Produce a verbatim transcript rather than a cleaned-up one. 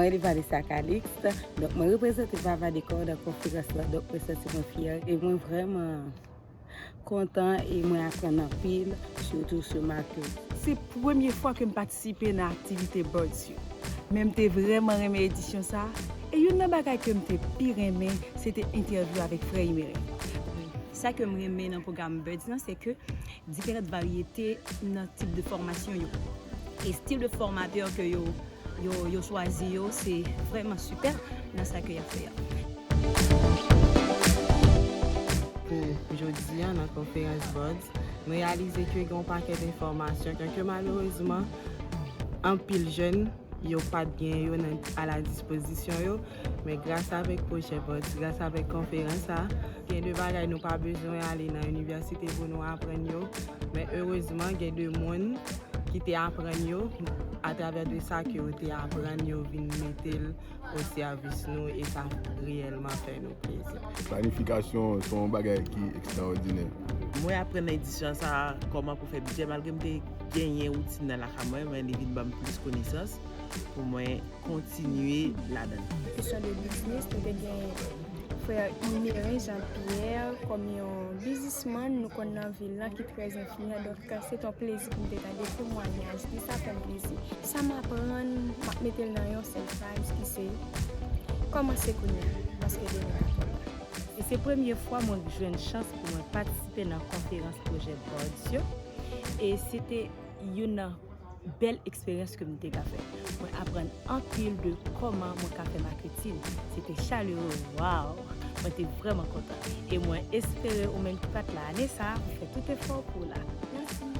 Mwen li Vanessa Calixte, donk mwen reprezante Vava Decor nan konferans lan, donk mwen santi mwen fyè e mwen vrèman kontan e mwen aprann anpil, sitou sou marketing. Se premye fwa ke m patisipe nan aktivite Buds yo, men m te vrèman renmen edisyon sa a, e youn nan bagay ke m te pi renmen, se te entèvyou avèk frè Imeren. Sa ke m renmen nan pwogram Buds lan, se ke diferan varyete nan tip de fòmasyon yo. E stil de fòmatè ke yo, yo, yo chwazi yo, se vrèman sipè nan sa ke y ap fè a. Pou jodi a, nan konferans Buds, m reyalize ke gen yon pakèt enfòmasyon ke, ke malerezman, anpil jèn yo pa t gen yo nan, a la dispozisyon yo. Men gras avèk pwojè Buds, gras avèk konferans sa, gen de bagay nou pa bezwen ale nan inivèsite pou nou aprann yo. Men erezman, gen de moun ki te aprann yo, atravè de sa ke yo te aprann, yo vin mete l o sèvis nou e sa reyèlman fè nou plezi. Planifikasyon se yon bagay ki ekstraòdinè. Mwen aprann nan edisyon sa a kòman pou fè bidjè, malgre m te genyen woutin nan lakay mwen, men li vin ban m plis konesans pou mwen kontinye ladan l. Kesyon de biznis, nou te gen frè Imeren Jean Pierre kòm yon biznismann nou konn nan vil lan ki trè enfliyan, donk se t yon plezi pou m te tande temwayaj li, sa fè m plezi. Sa m aprann, m ap mete l nan yon sèl fraz ki se kòmanse kounye a, paske demen pa twò ta. E se premye fwa mwen jwenn chans pou mwen patisipe nan konferans pwojè Buds yo, e se te youn nan bèl eksperyans ke m te ka fè. Mwen aprann anpil de kòman mwen ka fè maketin. Se te chalere, waw! Mwen te vrèman kontan. E mwen espere ou menm ki pa t la ane sa a, ou fè tout efò pou w la. Mèsi.